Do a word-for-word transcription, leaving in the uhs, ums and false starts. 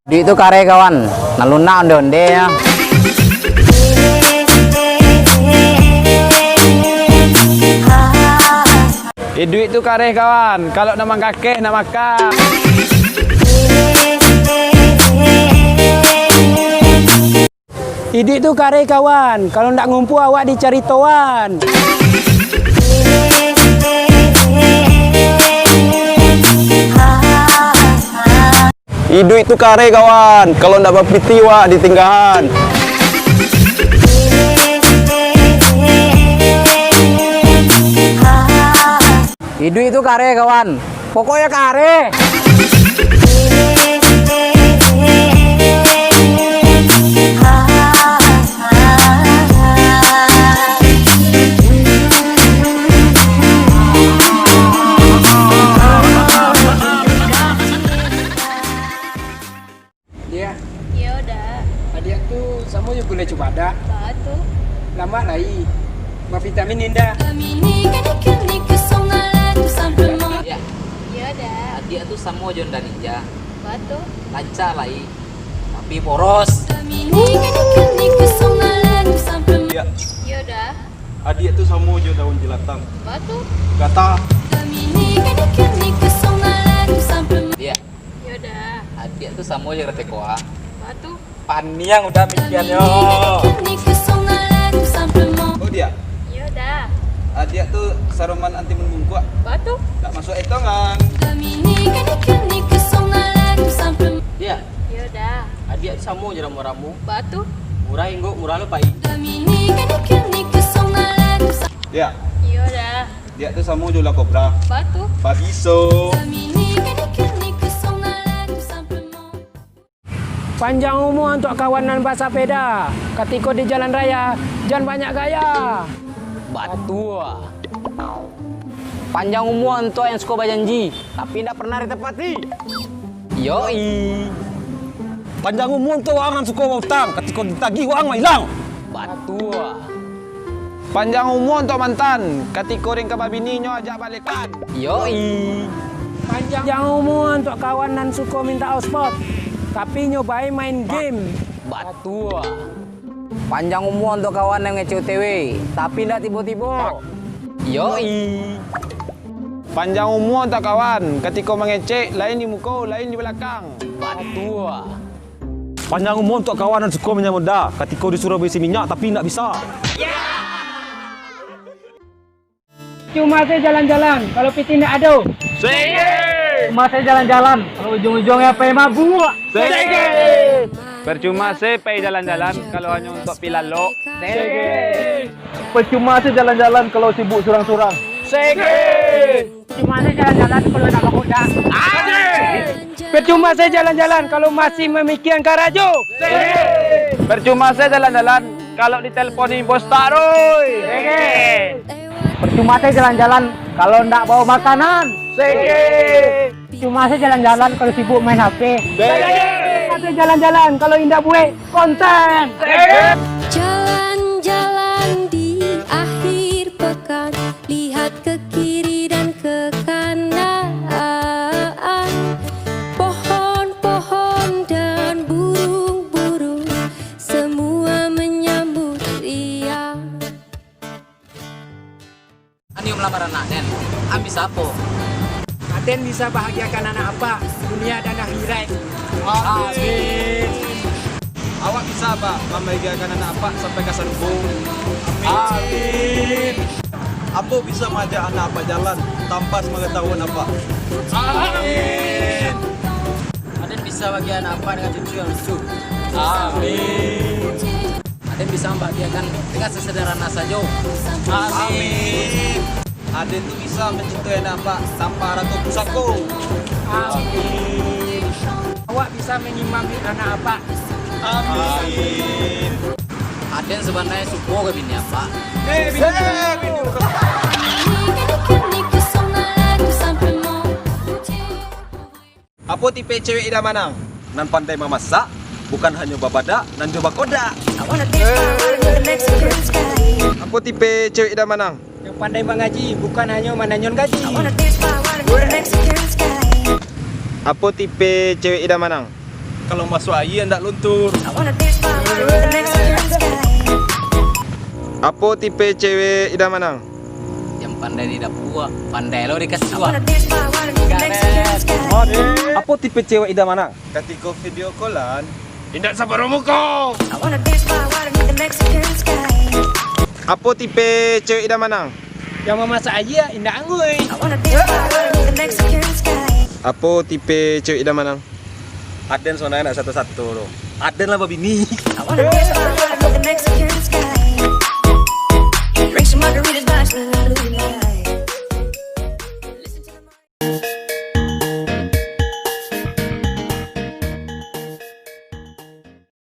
Duit tu kareh kawan, nak lunak onde-onde nyo. Iduik tu kareh kawan, kalau nak mangkakeh nak makan. Iduik tu kareh kawan, kalau ndak ngumpua awak dicaritoan. Iduik tu kareh kawan, kalau ndak bapiti wak ditinggahan. Iduik tu kareh kawan, pokoknyo kareh. Dia. Yo, Da. Adiak tu samo jo gulai cubadak. Ba tu. Lamak lai. Bavitamin indah. Ya. Yo, Da. Adiak tu samo jo Indonesia. Ba tu. Lancar lai. Tapi boros. Ya. Yo, Da. Adiak tu samo jo daun jelatang. Ba tu. Gata. Ya. Yo, Da. Adiak tu samo jo rete koa. Ba tu. Paniang udah mikiannyo. Oh, dia. Yo, Da. Adiak tu saroman anti mambungkuak. Ba tu. Tak masuk etongan. Dia. Yo, Da. Adiak tu samo jo rambu-rambu. Ba tu. Murah inggok, murah lo pai. Dia. Yo, Da. Diak tu samo jo ulah kobra. Ba tu. Babiso. Panjang umua untuak kawan nan basapeda. Katiko di jalan raya, jan banyak gaya. Batua. Panjang umua untuak yang suko bajanji, tapi indak pernah ditepati. Yoi. Panjang umua untuak urang nan suko bautang, katiko ditagih urang mailang. Batua. Panjang umua untuak mantan, katiko ringkah babini nyo ajak balekan. Yoi. Panjang umua untuak kawan nan suko minta hotspot, tapi nyo bae main game. Batua. Panjang umua untuak kawan nan ngecek O T W, tapi ndak tibo-tibo. Yoi. Panjang umua untuak kawan, katiko mangecek, lain di muko, lain di balakang. Batua. Panjang umua untuak kawan nan suko manyamunda, katiko disuruah baisi minyak, tapi indak bisa. Cuma se jalan-jalan, kalau pitih indak ado. Sege! Cuma se jalan-jalan, kalau ujuang-ujuangnyo pai mabuak. Sege! Percuma se pai jalan-jalan, kalau hanyo untuak pai lalok. Sege! Percuma se jalan-jalan, kalau sibuk surang-surang. Sege! Percuma se jalan-jalan, kalau indak bakodak. Asik! Percuma se jalan-jalan, kalau masih mamikian karajo. Sege! Percuma se jalan-jalan, kalau ditelponi bos taruih. Sege! Percuma se jalan-jalan kalau ndak bawa makanan. Sege! Percuma se jalan-jalan kalau sibuk main H P. Sege! Percuma se jalan-jalan kalau indak buek konten. Sege! Jalan-jalan di akhir pekan, lihat ke kiri dan ke kanan. Pohon-pohon dan burung-burung, semua menyambut riang. An yo malamar anak den, an bisa apo? Aden bisa bahagiakan anak apak, dunia dan akhirat. Amin. Awak bisa, Pak, mambahagiakan anak apak sampai ka sarugo. Amin. Ambo bisa maajak anak apak jalan tanpa sepengetahuan apak. Amin. Aden bisa bagi anak apak dengan cucu yang lucu. Amin. Aden bisa mambahagiakan dengan sesederhana sajo. Amin. Aden tu bisa mancintai anak apak tanpa harato pusako. Amin. Awak bisa mangimami anak apak. Amin. Aden sabananyo suko ka bini apak. Eh, bini. Apo tipe cewek idaman ang? Nan pandai mamasak, bukan hanyo babadak, nan jo bakodak. Apo tipe cewek idaman ang? Yang pandai mangaji, bukan hanyo mananyon gaji. Apo tipe cewek idaman ang? Kalau masuk aia ndak luntur. Apo tipe cewek idaman ang? Yang pandai di dapua, pandai lo di kasua. Apo tipe cewek idaman ang? Katiko video callan, indak sabaro muko. Apo tipe cewek idaman ang? Yang mamasak aia, indak anggui. Apo tipe cewek idaman ang? Aden sonai nak sato-sato tu. Aden lah babini.